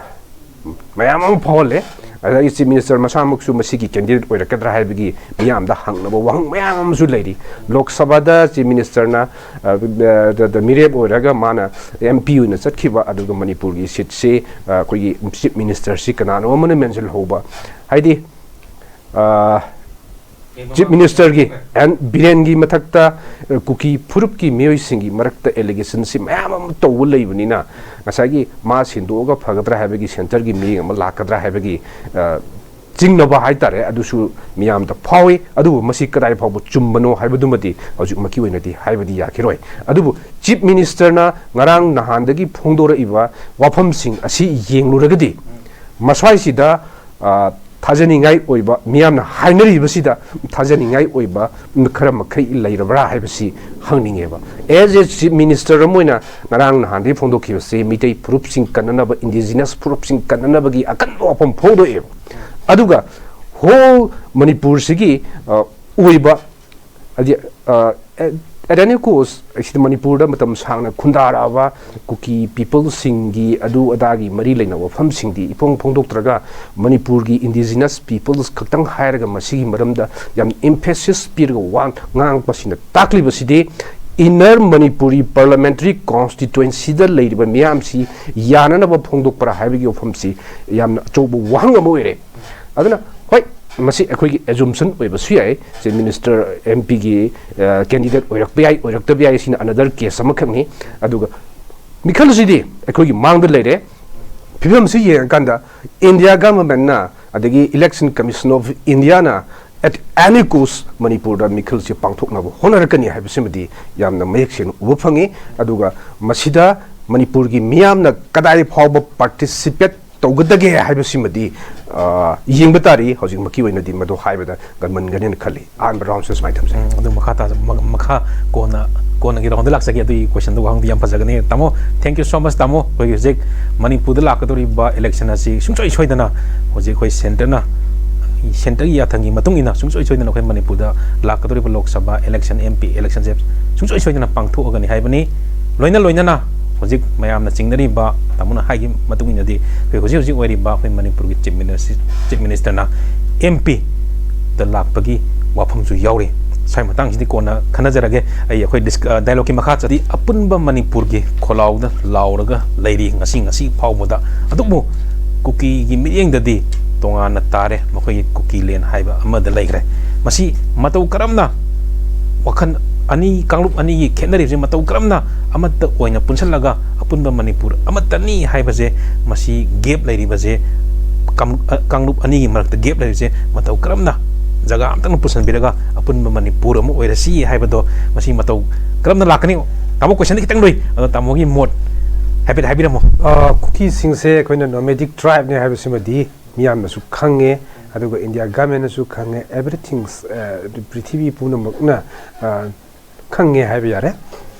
ꯃꯌꯥꯝ ꯑꯃ ꯐꯥꯎꯍꯜꯂꯦ꯫ ꯑꯗꯒꯤ ꯆꯤꯐ ꯃꯤꯅꯤꯁꯇꯔ ꯃꯁꯥꯃꯛꯁꯨ ꯃꯁꯤꯒꯤ ꯀꯦꯟꯗꯤꯗꯦꯠ ꯑꯣꯏꯔꯛꯀꯗ꯭ꯔꯥ ꯍꯥꯏꯕꯒꯤ ꯃꯤꯌꯥꯝꯗ ꯍꯪꯅꯕ ꯋꯥꯍꯪ ꯃꯌꯥꯝ ꯑꯃꯁꯨ ꯂꯩꯔꯤ꯫ ꯂꯣꯛ ꯁꯚꯥꯗ ꯆꯤꯐ ꯃꯤꯅꯤꯁꯇꯔꯅ, ꯑ, ꯑ, ꯗ, ꯗ ꯃꯤꯔꯦꯞ ꯑꯣꯏꯔꯒ ꯃꯥꯅ ꯑꯦꯝ ꯄꯤ ꯑꯣꯏꯅ ꯆꯠꯈꯤꯕ, ꯑꯗꯨꯒ ꯃꯅꯤꯄꯨꯔꯒꯤ ꯁꯤꯠꯁꯤ, ꯑ, ꯑꯩꯈꯣꯏꯒꯤ ꯆꯤꯐ ꯃꯤꯅꯤꯁꯇꯔꯁꯤ ꯀꯅꯥꯅꯣ ꯑꯃꯅ ꯃꯦꯟꯁꯤꯜꯍꯧꯕ, ꯍꯥꯏꯗꯤ, ꯑ, ꯆꯤꯐ ꯃꯤꯅꯤꯁꯇꯔꯒꯤ ꯑꯦꯟ ꯕꯤꯔꯦꯟꯒꯤ ꯃꯊꯛꯇ, ꯑ, ꯀꯨꯀꯤ ꯐꯨꯔꯨꯞꯀꯤ ꯃꯤꯑꯣꯏꯁꯤꯡꯒꯤ ꯃꯔꯛꯇ ꯑꯦꯂꯤꯒꯦꯁꯟꯁꯤ ꯃꯌꯥꯝ ꯑꯃ ꯇꯧꯕ ꯂꯩꯕꯅꯤꯅ, ꯉꯁꯥꯏꯒꯤ ꯃꯥ ꯁꯦꯡꯗꯣꯛꯑꯒ ꯐꯒꯗ꯭ꯔꯥ ꯍꯥꯏꯕꯒꯤ, ꯁꯦꯟꯇꯔꯒꯤ ꯃꯤꯠꯌꯦꯡ ꯑꯃ ꯂꯥꯛꯀꯗ꯭ꯔꯥ ꯍꯥꯏꯕꯒꯤ, ꯑ, ꯆꯤꯡꯅꯕ ꯍꯥꯏꯇꯥꯔꯦ, ꯑꯗꯨꯁꯨ ꯃꯤꯌꯥꯝꯗ ꯐꯥꯎꯏ꯫ ꯑꯗꯨꯕꯨ ꯃꯁꯤ ꯀꯗꯥꯏ ꯐꯥꯎꯕ ꯆꯨꯝꯕꯅꯣ ꯍꯥꯏꯕꯗꯨꯃꯗꯤ ꯍꯧꯖꯤꯛꯃꯛꯀꯤ ꯑꯣꯏꯅꯗꯤ ꯍꯥꯏꯕꯗꯤ ꯌꯥꯈꯤꯔꯣꯏ꯫ ꯑꯗꯨꯕꯨ ꯆꯤꯐ ꯃꯤꯅꯤꯁꯇꯔꯅ ꯉꯔꯥꯡ ꯅꯍꯥꯟꯗꯒꯤ ꯐꯣꯡꯗꯣꯔꯛꯏꯕ ꯋꯥꯐꯝꯁꯤꯡ ꯑꯁꯤ ꯌꯦꯡꯂꯨꯔꯒꯗꯤ, ꯃꯁ꯭ꯋꯥꯏꯁꯤꯗ, ꯑ, ꯊꯥꯖꯅꯤꯡꯉꯥꯏ ꯑꯣꯏꯕ, ꯃꯤꯌꯥꯝꯅ ꯍꯥꯏꯅꯔꯤꯕꯁꯤꯗ ꯊꯥꯖꯅꯤꯡꯉꯥꯏ ꯑꯣꯏꯕ ꯈꯔ ꯃꯈꯩ ꯂꯩꯔꯕ꯭ꯔꯥ ꯍꯥꯏꯕꯁꯤ ꯍꯪꯅꯤꯡꯉꯦꯕ꯫ As a Chief Minister ꯑꯃ ꯑꯣꯏꯅ ꯉꯔꯥꯡ ꯅꯍꯥꯟꯗꯒꯤ ꯐꯣꯡꯗꯣꯛꯈꯤꯕꯁꯤ ꯃꯤꯇꯩ ꯐꯨꯔꯨꯞꯁꯤꯡ ꯀꯟꯅꯅꯕ, indigenous ꯐꯨꯔꯨꯞꯁꯤꯡ ꯀꯟꯅꯅꯕꯒꯤ ꯑꯀꯟꯕ ꯋꯥꯐꯝ ꯐꯣꯡꯗꯣꯛꯑꯦꯕ꯫ ꯑꯗꯨꯒ whole ꯃꯅꯤꯄꯨꯔꯁꯤꯒꯤ, ꯑ, ꯑꯣꯏꯕ, ꯍꯥꯏꯗꯤ, ꯑ, at, at any cost, ꯁꯤꯗ ꯃꯅꯤꯄꯨꯔꯗ ꯃꯇꯝ ꯁꯥꯡꯅ ꯈꯨꯟꯗꯥꯔꯛꯑꯕ ꯀꯨꯀꯤ peopleꯁꯤꯡꯒꯤ ꯑꯗꯨ ꯑꯗꯥꯒꯤ ꯃꯔꯤ ꯂꯩꯅꯕ ꯋꯥꯐꯝꯁꯤꯡꯗꯤ ꯏꯐꯣꯡ ꯐꯣꯡꯗꯣꯛꯇ꯭ꯔꯒ, ꯃꯅꯤꯄꯨꯔꯒꯤ indigenous peoples ꯈꯛꯇꯪ ꯍꯥꯏꯔꯒ ꯃꯁꯤꯒꯤ ꯃꯔꯝꯗ ꯌꯥꯝ emphasis ꯄꯤꯔꯒ ꯋꯥ ꯉꯥꯡꯉꯛꯄꯁꯤꯅ ꯇꯥꯛꯂꯤꯕꯁꯤꯗꯤ, Inner Manipuri Parliamentary Constituencyꯗ ꯂꯩꯔꯤꯕ ꯃꯤꯌꯥꯝꯁꯤ ꯌꯥꯅꯅꯕ ꯐꯣꯡꯗꯣꯛꯄ꯭ꯔꯥ ꯍꯥꯏꯕꯒꯤ ꯋꯥꯐꯝꯁꯤ ꯌꯥꯝꯅ ꯑꯆꯧꯕ ꯋꯥꯍꯪ ꯑꯃ ꯑꯣꯏꯔꯦ꯫ ꯑꯗꯨꯅ ꯍꯣꯏ, ꯃꯁꯤ ꯑꯩꯈꯣꯏꯒꯤ assumption ꯑꯣꯏꯕꯁꯨ ꯌꯥꯏ, Chief Minister, MPꯒꯤ, ꯑ, candidate ꯑꯣꯏꯔꯛꯄ ꯌꯥꯏ, ꯑꯣꯏꯔꯛꯇꯕ ꯌꯥꯏ, ꯁꯤꯅ another case ꯑꯃꯈꯛꯅꯤ꯫ ꯑꯗꯨꯒ ꯃꯤꯈꯜꯁꯤꯗꯤ ꯑꯩꯈꯣꯏꯒꯤ ꯃꯥꯡꯗ ꯂꯩꯔꯦ꯫ ꯐꯤꯕꯝꯁꯤ ꯌꯦꯡꯉꯀꯥꯟꯗ India governmentꯅ, ꯑꯗꯒꯤ Election Commission of Indiaꯅ at any cost ꯃꯅꯤꯄꯨꯔꯗ ꯃꯤꯈꯜꯁꯤ ꯄꯥꯡꯊꯣꯛꯅꯕ ꯍꯣꯠꯅꯔꯛꯀꯅꯤ ꯍꯥꯏꯕꯁꯤꯃꯗꯤ ꯌꯥꯝꯅ ꯃꯌꯦꯛ ꯁꯦꯡꯅ ꯎꯕ ꯐꯪꯉꯤ꯫ ꯑꯗꯨꯒ ꯃꯁꯤꯗ ꯃꯅꯤꯄꯨꯔꯒꯤ ꯃꯤꯌꯥꯝꯅ ꯀꯗꯥꯏ ꯐꯥꯎꯕ participate ꯇꯧꯒꯗꯒꯦ ꯍꯥꯏꯕꯁꯤꯃꯗꯤ, ꯑ, ꯌꯦꯡꯕ ꯇꯥꯔꯤ꯫ ꯍꯧꯖꯤꯛꯃꯛꯀꯤ ꯑꯣꯏꯅꯗꯤ ꯃꯗꯨ ꯍꯥꯏꯕꯗ ꯉꯝꯃꯟꯒꯅꯦꯅ ꯈꯜꯂꯤ꯫ ꯑꯍꯥꯟꯕ roundꯁꯦ ꯁꯨꯃꯥꯏꯅ ꯊꯝꯖꯩ꯫ ꯎꯝ, ꯑꯗꯨ ꯃꯈꯥ ꯇꯥ-, ꯃ-, ꯃꯈꯥ ꯀꯣꯟꯅ, ꯀꯣꯟꯅꯒꯤ roundꯗ ꯂꯥꯛꯆꯒꯦ꯫ ꯑꯗꯨꯒꯤ questionꯗꯨ, ꯋꯥꯍꯪꯗꯨ ꯌꯥꯝ ꯐꯖꯒꯅꯤ꯫ ꯇꯥꯃꯣ, thank you so much, ꯇꯥꯃꯣ꯫ ꯑꯩꯈꯣꯏꯒꯤ ꯍꯧꯖꯤꯛ ꯃꯅꯤꯄꯨꯔꯗ ꯂꯥꯛꯀꯗꯧꯔꯤꯕ election ꯑꯁꯤ ꯁꯨꯡꯁꯣꯏ ꯁꯣꯏꯗꯅ ꯍꯧꯖꯤꯛ ꯑꯩꯈꯣꯏ centreꯅ, centreꯒꯤ ꯌꯥꯊꯪꯒꯤ ꯃꯇꯨꯡ ꯏꯟꯅ ꯁꯨꯡꯁꯣꯏ ꯁꯣꯏꯗꯅ ꯑꯩꯈꯣꯏ ꯃꯅꯤꯄꯨꯔꯗ ꯂꯥꯛꯀꯗꯧꯔꯤꯕ Lok Sabha election, MP electionꯁꯦ ꯁꯨꯡꯁꯣꯏ ꯁꯣꯏꯗꯅ ꯄꯥꯡꯊꯣꯛꯑꯒꯅꯤ ꯍꯥꯏꯕꯅꯤ꯫ ꯂꯣꯏꯅ ꯂꯣꯏꯅꯅ ꯍꯧꯖꯤꯛ ꯃꯌꯥꯝꯅ ꯆꯤꯡꯅꯔꯤꯕ, ꯇꯥꯃꯣꯅ ꯍꯥꯏꯈꯤꯕ ꯃꯇꯨꯡ ꯏꯟꯅꯗꯤ, ꯑꯩꯈꯣꯏ ꯍꯧꯖꯤꯛ ꯍꯧꯖꯤꯛ ꯑꯣꯏꯔꯤꯕ ꯑꯩꯈꯣꯏ ꯃꯅꯤꯄꯨꯔꯒꯤ Chief Minister, Chief Ministerꯅ MPꯗ ꯂꯥꯛꯄꯒꯤ ꯋꯥꯐꯝꯁꯨ ꯌꯥꯎꯔꯤ꯫ ꯁ꯭ꯋꯥꯏ ꯃꯇꯥꯡꯁꯤꯗꯤ ꯀꯣꯟꯅ ꯈꯟꯅꯖꯔꯒꯦ꯫ ꯑꯩ ꯑꯩꯈꯣꯏ dis-, ꯑ, dialogueꯀꯤ ꯃꯈꯥ ꯆꯠ-, ꯑꯄꯨꯟꯕ ꯃꯅꯤꯄꯨꯔꯒꯤ ꯈꯣꯜꯂꯥꯎꯗ ꯂꯥꯎꯔꯒ ꯂꯩꯔꯤ ꯉꯁꯤ, ꯉꯁꯤ ꯐꯥꯎꯕꯗ꯫ ꯑꯗꯨꯕꯨ ꯀꯨꯀꯤꯒꯤ ꯃꯤꯠꯌꯦꯡꯗꯗꯤ ꯇꯣꯉꯥꯟꯅ ꯇꯥꯔꯦ꯫ ꯃꯈꯣꯏꯒꯤ ꯀꯨꯀꯤꯂꯦꯟ ꯍꯥꯏꯕ ꯑꯃꯗ ꯂꯩꯈ꯭ꯔꯦ꯫ ꯃꯁꯤ ꯃꯇꯧ ꯀꯔꯝꯅ ꯋꯥꯈꯜ ꯑꯅꯤ, ꯀꯥꯡꯂꯨꯞ ꯑꯅꯤꯒꯤ ꯈꯦꯠꯅꯔꯤꯕꯁꯤ ꯃꯇꯧ ꯀꯔꯝꯅ ꯑꯃꯠꯇ ꯑꯣꯏꯅ ꯄꯨꯟꯁꯤꯜꯂꯒ ꯑꯄꯨꯟꯕ ꯃꯅꯤꯄꯨꯔ ꯑꯃꯠꯇꯅꯤ ꯍꯥꯏꯕꯁꯦ, ꯃꯁꯤ gap ꯂꯩꯔꯤꯕꯁꯦ, ꯀꯥꯡ-, ꯑ, ꯀꯥꯡꯂꯨꯞ ꯑꯅꯤꯒꯤ ꯃꯔꯛꯇ gap ꯂꯩꯔꯤꯕꯁꯦ ꯃꯇꯧ ꯀꯔꯝꯅ ꯖꯒꯥ ꯑꯃꯇꯪ ꯄꯨꯁꯤꯟꯕꯤꯔꯒ ꯑꯄꯨꯟꯕ ꯃꯅꯤꯄꯨꯔ ꯑꯃ ꯑꯣꯏꯔꯁꯤ ꯍꯥꯏꯕꯗꯣ, ꯃꯁꯤ ꯃꯇꯧ ꯀꯔꯝꯅ ꯂꯥꯛꯀꯅꯤ? ꯇꯥꯃꯣ, questionꯗꯤ ꯈꯤꯇꯪ ꯂꯨꯏ, ꯑꯗꯣ ꯇꯥꯃꯣꯒꯤ ꯃꯣꯠ ꯍꯥꯏꯐꯦꯠ ꯍꯥꯏꯕꯤꯔꯝꯃꯣ꯫ ꯑ, ꯀꯨꯀꯤꯁꯤꯡꯁꯦ ꯑꯩꯈꯣꯏꯅ nomadic tribeꯅꯦ ꯍꯥꯏꯕꯁꯤꯃꯗꯤ ꯃꯤꯌꯥꯝꯅꯁꯨ ꯈꯪꯉꯦ, ꯑꯗꯨꯒ ꯏꯟꯗꯤꯌꯥ ꯒꯃꯦꯟꯅꯁꯨ ꯈꯪꯉꯦ, everything, ꯑ, ꯄ꯭ꯔꯤꯊꯤꯕꯤ ꯄꯨꯝꯅꯃꯛꯅ, ꯑ, ꯈꯪꯉꯦ ꯍꯥꯏꯕ ꯌꯥꯔꯦ꯫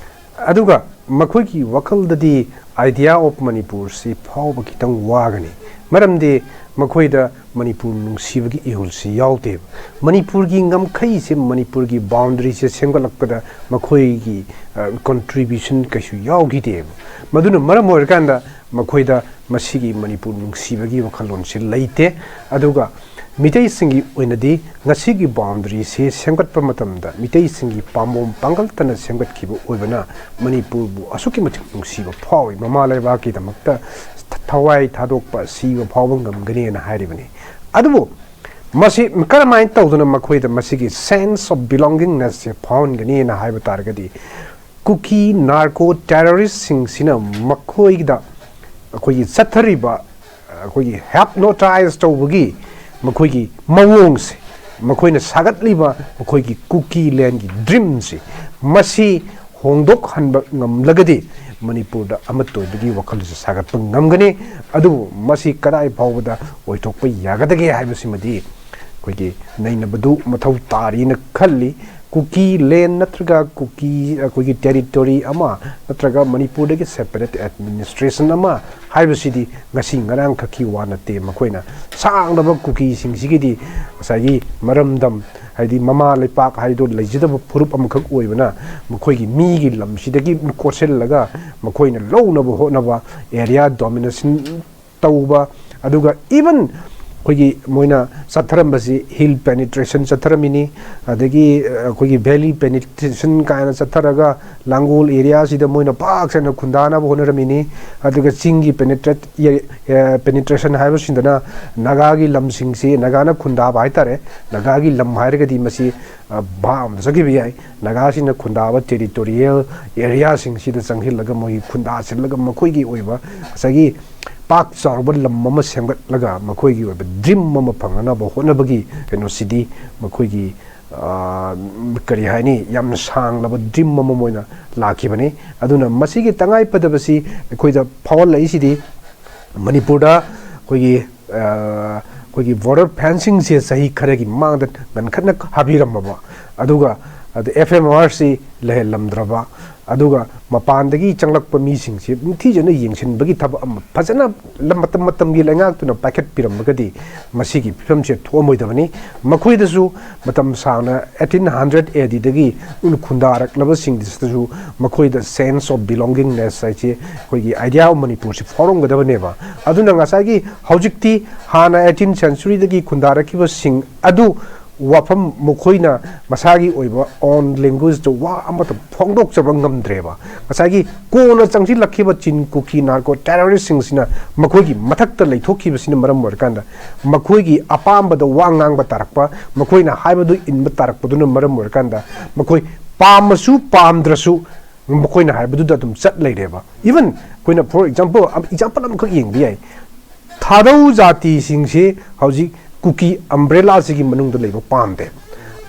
ꯑꯗꯨꯒ ꯃꯈꯣꯏꯒꯤ ꯋꯥꯈꯜꯗꯗꯤ idea of ꯃꯅꯤꯄꯨꯔꯁꯤ ꯐꯥꯎꯕ ꯈꯤꯇꯪ ꯋꯥꯒꯅꯤ, ꯃꯔꯝꯗꯤ ꯃꯈꯣꯏꯗ ꯃꯅꯤꯄꯨꯔ ꯅꯨꯡꯁꯤꯕꯒꯤ ꯏꯍꯨꯜꯁꯤ ꯌꯥꯎꯗꯦꯕ꯫ ꯃꯅꯤꯄꯨꯔꯒꯤ ꯉꯝꯈꯩꯁꯦ, ꯃꯅꯤꯄꯨꯔꯒꯤ ꯕꯥꯎꯟꯗꯔꯤꯁꯦ ꯁꯦꯝꯒꯠꯂꯛꯄꯗ ꯃꯈꯣꯏꯒꯤ, ꯑ, contribution ꯀꯩꯁꯨ ꯌꯥꯎꯈꯤꯗꯦꯕ꯫ ꯃꯗꯨꯅ ꯃꯔꯝ ꯑꯣꯏꯔꯀꯥꯟꯗ ꯃꯈꯣꯏꯗ ꯃꯁꯤꯒꯤ ꯃꯅꯤꯄꯨꯔ ꯅꯨꯡꯁꯤꯕꯒꯤ ꯋꯥꯈꯜꯂꯣꯟꯁꯤ ꯂꯩꯇꯦ꯫ ꯑꯗꯨꯒ ꯃꯤꯇꯩꯁꯤꯡꯒꯤ ꯑꯣꯏꯅꯗꯤ ꯉꯁꯤꯒꯤ ꯕꯥꯎꯟꯗꯔꯤꯁꯤ ꯁꯦꯝꯒꯠꯄ ꯃꯇꯝꯗ ꯃꯤꯇꯩꯁꯤꯡꯒꯤ ꯄꯥꯝꯕꯣꯝ ꯄꯥꯡꯒꯜꯇꯅ ꯁꯦꯝꯒꯠꯈꯤꯕ ꯑꯣꯏꯕꯅ ꯃꯅꯤꯄꯨꯔꯕꯨ ꯑꯁꯨꯛꯀꯤ ꯃꯇꯤꯛ ꯅꯨꯡꯁꯤꯕ ꯐꯥꯎꯏ, ꯃꯃꯥ ꯂꯩꯕꯥꯛꯀꯤꯗꯃꯛꯇ ꯊꯋꯥꯏ ꯊꯥꯗꯣꯛꯄ, ꯁꯤꯕ ꯐꯥꯎꯕ ꯉꯝꯒꯅꯤꯅ ꯍꯥꯏꯔꯤꯕꯅꯤ꯫ ꯑꯗꯨꯕꯨ ꯃꯁꯤ ꯀꯔꯝꯍꯥꯏꯅ ꯇꯧꯗꯨꯅ ꯃꯈꯣꯏꯗ ꯃꯁꯤꯒꯤ sense of belongingness ꯁꯦ ꯐꯥꯎꯍꯟꯒꯅꯤꯅ ꯍꯥꯏꯕ ꯇꯥꯔꯒꯗꯤ, ꯀꯨꯀꯤ ꯅꯥꯔꯀꯣ ꯇꯦꯔꯣꯔꯤꯁꯁꯤꯡꯁꯤꯅ ꯃꯈꯣꯏꯗ ꯑꯩꯈꯣꯏꯒꯤ ꯆꯠꯊꯔꯤꯕ, ꯑꯩꯈꯣꯏꯒꯤ ꯍꯦꯞꯅꯣꯇꯥꯏꯁ ꯇꯧꯕꯒꯤ ꯃꯈꯣꯏꯒꯤ ꯃꯑꯣꯡꯁꯦ, ꯃꯈꯣꯏꯅ ꯁꯥꯒꯠꯂꯤꯕ ꯃꯈꯣꯏꯒꯤ ꯀꯨꯀꯤ ꯂꯦꯟꯒꯤ ꯗ꯭ꯔꯤꯝꯁꯤ, ꯃꯁꯤ ꯍꯣꯡꯗꯣꯛꯍꯟꯕ ꯉꯝꯂꯒꯗꯤ ꯃꯅꯤꯄꯨꯔꯗ ꯑꯃꯠꯇ ꯑꯣꯏꯕꯒꯤ ꯋꯥꯈꯜꯁꯦ ꯁꯥꯒꯠꯄ ꯉꯝꯒꯅꯤ꯫ ꯑꯗꯨꯕꯨ ꯃꯁꯤ ꯀꯗꯥꯏ ꯐꯥꯎꯕꯗ ꯑꯣꯏꯊꯣꯛꯄ ꯌꯥꯒꯗꯒꯦ ꯍꯥꯏꯕꯁꯤꯃꯗꯤ ꯑꯩꯈꯣꯏꯒꯤ ꯅꯩꯅꯕꯗꯨ ꯃꯊꯧ ꯇꯥꯔꯤꯅ ꯈꯜꯂꯤ꯫ ꯀꯨꯀꯤ ꯂꯦꯟ ꯅꯠꯇ꯭ꯔꯒ ꯀꯨꯀꯤ, ꯑꯩꯈꯣꯏꯒꯤ ꯇꯦꯔꯤꯇꯣꯔꯤ ꯑꯃ ꯅꯠꯇ꯭ꯔꯒ ꯃꯅꯤꯄꯨꯔꯗꯒꯤ ꯁꯦꯄꯔꯦꯠ ꯑꯦꯗꯃꯤꯅꯤꯁꯇ꯭ꯔꯦꯁꯟ ꯑꯃ ꯍꯥꯏꯕꯁꯤꯗꯤ ꯉꯁꯤ ꯉꯔꯥꯡꯈꯛꯀꯤ ꯋꯥ ꯅꯠꯇꯦ꯫ ꯃꯈꯣꯏꯅ ꯁꯥꯡꯂꯕ ꯀꯨꯀꯤꯁꯤꯡꯁꯤꯒꯤꯗꯤ ꯉꯁꯥꯏꯒꯤ ꯃꯔꯝꯗꯝ, ꯍꯥꯏꯗꯤ ꯃꯃꯥ ꯂꯩꯄꯥꯛ ꯍꯥꯏꯗꯣ ꯂꯩꯖꯗꯕ ꯐꯨꯔꯨꯞ ꯑꯃꯈꯛ ꯑꯣꯏꯕꯅ, ꯃꯈꯣꯏꯒꯤ ꯃꯤꯒꯤ ꯂꯝꯁꯤꯗꯒꯤ ꯀꯣꯠꯁꯤꯜꯂꯒ ꯃꯈꯣꯏꯅ ꯂꯧꯅꯕ ꯍꯣꯠꯅꯕ, ꯑꯦꯔꯤꯌꯥ ꯗꯣꯃꯤꯅꯦꯁꯟ ꯇꯧꯕ, ꯑꯗꯨꯒ ꯏꯚꯟ ꯑꯩꯈꯣꯏꯒꯤ ꯃꯣꯏꯅ ꯆꯠꯊꯔꯝꯕꯁꯤ ꯍꯤꯜ ꯄꯦꯅꯤꯇ꯭ꯔꯦꯁꯟ ꯆꯠꯊꯔꯝꯃꯤꯅꯤ, ꯑꯗꯒꯤ, ꯑ, ꯑꯩꯈꯣꯏꯒꯤ ꯚꯦꯂꯤ ꯄꯦꯅꯤꯇ꯭ꯔꯦꯁꯟ ꯀꯥꯏꯅ ꯆꯠꯊꯔꯒ ꯂꯥꯡꯒꯣꯜ ꯑꯦꯔꯤꯌꯥꯁꯤꯗ ꯃꯣꯏꯅ ꯄꯥꯛ ꯁꯟꯅ ꯈꯨꯟꯗꯥꯅꯕ ꯍꯣꯠꯅꯔꯝꯃꯤꯅꯤ꯫ ꯑꯗꯨꯒ ꯆꯤꯡꯒꯤ ꯄꯦꯅꯤꯇ꯭ꯔꯦꯠ, ꯑꯦ, ꯑꯦ, ꯄꯦꯅꯤꯇ꯭ꯔꯦꯁꯟ ꯍꯥꯏꯕꯁꯤꯗꯅ ꯅꯥꯒꯥꯒꯤ ꯂꯝꯁꯤꯡꯁꯤ, ꯅꯥꯒꯥꯅ ꯈꯨꯟꯗꯥꯕ ꯍꯥꯏꯇꯥꯔꯦ, ꯅꯥꯒꯥꯒꯤ ꯂꯝ ꯍꯥꯏꯔꯒꯗꯤ ꯃꯁꯤ, ꯑ, ꯚꯥꯞ ꯑꯃꯗ ꯆꯠꯈꯤꯕ ꯌꯥꯏ꯫ ꯅꯥꯒꯥꯁꯤꯡꯅ ꯈꯨꯟꯗꯥꯕ ꯇꯦꯔꯤꯇꯣꯔꯤꯌꯦꯜ ꯑꯦꯔꯤꯌꯥꯁꯤꯡꯁꯤꯗ ꯆꯪꯁꯤꯜꯂꯒ ꯃꯣꯏꯒꯤ ꯈꯨꯟꯗꯥꯁꯤꯜꯂꯒ ꯃꯈꯣꯏꯒꯤ ꯑꯣꯏꯕ ꯉꯁꯥꯏꯒꯤ ꯄꯥꯛ ꯆꯥꯎꯔꯕ ꯂꯝ ꯑꯃ ꯁꯦꯝꯒꯠꯂꯒ ꯃꯈꯣꯏꯒꯤ ꯑꯣꯏꯕ ꯗ꯭ꯔꯤꯝ ꯑꯃ ꯐꯪꯅꯅꯕ ꯍꯣꯠꯅꯕꯒꯤ ꯀꯩꯅꯣꯁꯤꯗꯤ ꯃꯈꯣꯏꯒꯤ, ꯑ, ꯀꯔꯤ ꯍꯥꯏꯅꯤ, ꯌꯥꯝꯅ ꯁꯥꯡꯂꯕ ꯗ꯭ꯔꯤꯝ ꯑꯃ ꯑꯣꯏꯅ ꯂꯥꯛꯈꯤꯕꯅꯤ꯫ ꯑꯗꯨꯅ ꯃꯁꯤꯒꯤ ꯇꯉꯥꯏ ꯐꯗꯕꯁꯤ ꯑꯩꯈꯣꯏꯗ ꯐꯥꯎꯍꯜꯂꯛꯏꯁꯤꯗꯤ ꯃꯅꯤꯄꯨꯔꯗ ꯑꯩꯈꯣꯏꯒꯤ, ꯑꯩꯈꯣꯏꯒꯤ ꯕꯣꯔꯗꯔ ꯐꯦꯟꯁꯤꯡꯁꯦ ꯆꯍꯤ ꯈꯔꯒꯤ ꯃꯃꯥꯡꯗ ꯉꯟꯈꯠꯅ ꯍꯥꯕꯤꯔꯝꯃꯕ, ꯑꯗꯨꯒ ꯑꯗ ꯑꯦꯐ ꯑꯦꯝ ꯑꯥꯔ ꯁꯤ ꯂꯩꯍꯜꯂꯝꯗ꯭ꯔꯕ, ꯑꯗꯨꯒ ꯃꯄꯥꯟꯗꯒꯤ ꯆꯪꯂꯛꯄ ꯃꯤꯁꯤꯡꯁꯤ ꯅꯤꯡꯊꯤꯖꯅ ꯌꯦꯡꯁꯤꯟꯕꯒꯤ ꯊꯕꯛ ꯑꯃ ꯐꯖꯅ ꯂꯝ-, ꯃꯇꯝ ꯃꯇꯝꯒꯤ ꯂꯩꯉꯥꯛꯇꯨꯅ ꯄꯥꯏꯈꯠꯄꯤꯔꯝꯃꯒꯗꯤ ꯃꯁꯤꯒꯤ ꯐꯤꯕꯝꯁꯦ ꯊꯣꯛꯑꯝꯃꯣꯏꯗꯕꯅꯤ꯫ ꯃꯈꯣꯏꯗꯁꯨ ꯃꯇꯝ ꯁꯥꯡꯅ eighteen hundred A D ꯗꯒꯤ ꯈꯨꯟꯗꯥꯔꯛꯂꯕꯁꯤꯡꯁꯤꯗꯁꯨ ꯃꯈꯣꯏꯗ sense of belongingness ꯍꯥꯏꯁꯦ, ꯑꯩꯈꯣꯏꯒꯤ idea of ꯃꯅꯤꯄꯨꯔꯁꯤ ꯐꯥꯎꯔꯝꯒꯗꯕꯅꯦꯕ꯫ ꯑꯗꯨꯅ ꯉꯁꯥꯏꯒꯤ ꯍꯧꯖꯤꯛꯇꯤ ꯍꯥꯟꯅ eighteen century ꯗꯒꯤ ꯈꯨꯟꯗꯥꯔꯛꯈꯤꯕꯁꯤꯡ ꯑꯗꯨ ꯋꯥꯐꯝ ꯃꯈꯣꯏꯅ ꯃꯁꯥꯒꯤ ꯑꯣꯏꯕ own language ꯇ ꯋꯥ ꯑꯃꯠꯇ ꯐꯣꯡꯗꯣꯛꯆꯕ ꯉꯝꯗ꯭ꯔꯦꯕ꯫ ꯉꯁꯥꯏꯒꯤ ꯀꯣꯟꯅ ꯆꯪꯁꯤꯜꯂꯛꯈꯤꯕ ꯆꯤꯟ ꯀꯨꯀꯤ narco terrorist ꯁꯤꯡꯁꯤꯅ ꯃꯈꯣꯏꯒꯤ ꯃꯊꯛꯇ ꯂꯩꯊꯣꯛꯈꯤꯕꯁꯤꯅ ꯃꯔꯝ ꯑꯣꯏꯔꯀꯥꯟꯗ ꯃꯈꯣꯏꯒꯤ ꯑꯄꯥꯝꯕꯗ ꯋꯥ ꯉꯥꯡꯕ ꯇꯥꯔꯛꯄ, ꯃꯈꯣꯏꯅ ꯍꯥꯏꯕꯗꯨ ꯏꯟꯕ ꯇꯥꯔꯛꯄꯗꯨꯅ ꯃꯔꯝ ꯑꯣꯏꯔꯀꯥꯟꯗ ꯃꯈꯣꯏ ꯄꯥꯝꯃꯁꯨ ꯄꯥꯝꯗ꯭ꯔꯁꯨ ꯃꯈꯣꯏꯅ ꯍꯥꯏꯕꯗꯨꯗ ꯑꯗꯨꯝ ꯆꯠ ꯂꯩꯔꯦꯕ꯫ Even ꯑꯩꯈꯣꯏꯅ for example, example ꯑꯃꯈꯛ ꯌꯦꯡꯕ ꯌꯥꯏ꯫ ꯊꯥꯗꯧ ꯖꯥꯇꯤꯁꯤꯡꯁꯤ ꯍꯧꯖꯤꯛ ꯀꯨꯀꯤ umbrella ꯁꯤꯒꯤ ꯃꯅꯨꯡꯗ ꯂꯩꯕ ꯄꯥꯝꯗꯦ꯫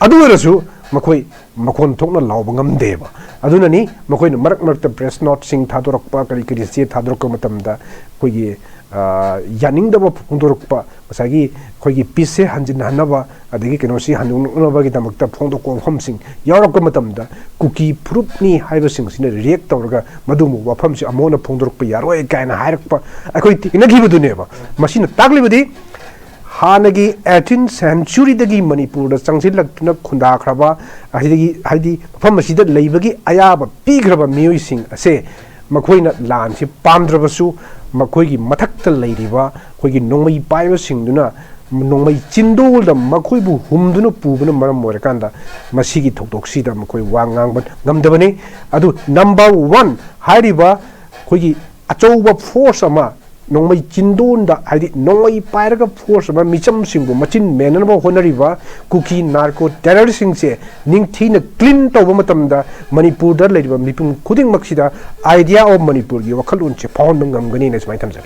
ꯑꯗꯨ ꯑꯣꯏꯔꯁꯨ ꯃꯈꯣꯏ ꯃꯈꯣꯟ ꯊꯣꯛꯅ ꯂꯥꯎꯕ ꯉꯝꯗꯦꯕ꯫ ꯑꯗꯨꯅꯅꯤ ꯃꯈꯣꯏꯅ ꯃꯔꯛ ꯃꯔꯛꯇ press note ꯁꯤꯡ ꯊꯥꯗꯣꯔꯛꯄ, ꯀꯔꯤ ꯀꯔꯤ ꯆꯦ ꯊꯥꯗꯣꯔꯛꯄ ꯃꯇꯝꯗ ꯑꯩꯈꯣꯏꯒꯤ, ꯑ, ꯌꯥꯅꯤꯡꯗꯕ ꯐꯣꯡꯗꯣꯔꯛꯄ, ꯉꯁꯥꯏꯒꯤ ꯑꯩꯈꯣꯏꯒꯤ peace ꯁꯦ ꯍꯟꯖꯤꯟꯍꯟꯅꯕ, ꯑꯗꯒꯤ ꯀꯩꯅꯣꯁꯤ ꯍꯟꯗꯣꯛꯅꯕꯒꯤꯗꯃꯛꯇ ꯐꯣꯡꯗꯣꯛꯄ ꯋꯥꯐꯝꯁꯤꯡ ꯌꯥꯎꯔꯛꯄ ꯃꯇꯝꯗ ꯀꯨꯀꯤ ꯐꯨꯔꯨꯞꯅꯤ ꯍꯥꯏꯕꯁꯤꯡꯁꯤꯅ react ꯇꯧꯔꯒ ꯃꯗꯨꯒꯨꯝꯕ ꯋꯥꯐꯝꯁꯤ ꯑꯃꯨꯛ ꯍꯟꯅ ꯐꯣꯡꯗꯣꯔꯛꯄ ꯌꯥꯔꯣꯏ ꯀꯥꯏꯅ ꯍꯥꯏꯔꯛꯄ ꯑꯩꯈꯣꯏ ꯊꯦꯡꯅꯈꯤꯕꯗꯨꯅꯦꯕ꯫ ꯃꯁꯤꯅ ꯇꯥꯛꯂꯤꯕꯗꯤ ꯍꯥꯟꯅꯒꯤ eighteen century ꯗꯒꯤ ꯃꯅꯤꯄꯨꯔꯗ ꯆꯪꯁꯤꯜꯂꯛꯇꯨꯅ ꯈꯨꯟꯗꯥꯈ꯭ꯔꯕ, ꯍꯥꯏꯗꯤ, ꯍꯥꯏꯗꯤ ꯃꯐꯝ ꯑꯁꯤꯗ ꯂꯩꯕꯒꯤ ꯑꯌꯥꯕ ꯄꯤꯈ꯭ꯔꯕ ꯃꯤꯑꯣꯏꯁꯤꯡ ꯑꯁꯦ ꯃꯈꯣꯏꯅ ꯂꯥꯟꯁꯤ ꯄꯥꯝꯗ꯭ꯔꯕꯁꯨ ꯃꯈꯣꯏꯒꯤ ꯃꯊꯛꯇ ꯂꯩꯔꯤꯕ ꯑꯩꯈꯣꯏꯒꯤ ꯅꯣꯡꯃꯩ ꯄꯥꯏꯕꯁꯤꯡꯗꯨꯅ ꯅꯣꯡꯃꯩ ꯆꯤꯟꯗꯣꯜꯗ ꯃꯈꯣꯏꯕꯨ ꯍꯨꯝꯗꯨꯅ ꯄꯨꯕꯅ ꯃꯔꯝ ꯑꯣꯏꯔꯀꯥꯟꯗ ꯃꯁꯤꯒꯤ ꯊꯧꯗꯣꯛꯁꯤꯗ ꯃꯈꯣꯏ ꯋꯥ ꯉꯥꯡꯕ ꯉꯝꯗꯕꯅꯤ꯫ ꯑꯗꯨ number one ꯍꯥꯏꯔꯤꯕ ꯑꯩꯈꯣꯏꯒꯤ ꯑꯆꯧꯕ force ꯑꯃ ꯅꯣꯡꯃꯩ ꯆꯤꯟꯗꯣꯟꯗ, ꯍꯥꯏꯗꯤ ꯅꯣꯡꯃꯩ ꯄꯥꯏꯔꯒ force ꯑꯃ ꯃꯤꯆꯝꯁꯤꯡꯕꯨ ꯃꯆꯤꯟ ꯃꯦꯟꯅꯅꯕ ꯍꯣꯠꯅꯔꯤꯕ ꯀꯨꯀꯤ narco terrorist ꯁꯤꯡꯁꯦ ꯅꯤꯡꯊꯤꯅ clean ꯇꯧꯕ ꯃꯇꯝꯗ ꯃꯅꯤꯄꯨꯔꯗ ꯂꯩꯔꯤꯕ ꯃꯤꯄꯨꯝ ꯈꯨꯗꯤꯡꯃꯛꯁꯤꯗ idea of ꯃꯅꯤꯄꯨꯔꯒꯤ ꯋꯥꯈꯜꯂꯣꯟꯁꯦ ꯐꯥꯎꯍꯟꯕ ꯉꯝꯒꯅꯤꯅ ꯁꯨꯃꯥꯏꯅ ꯊꯝꯖꯒꯦ꯫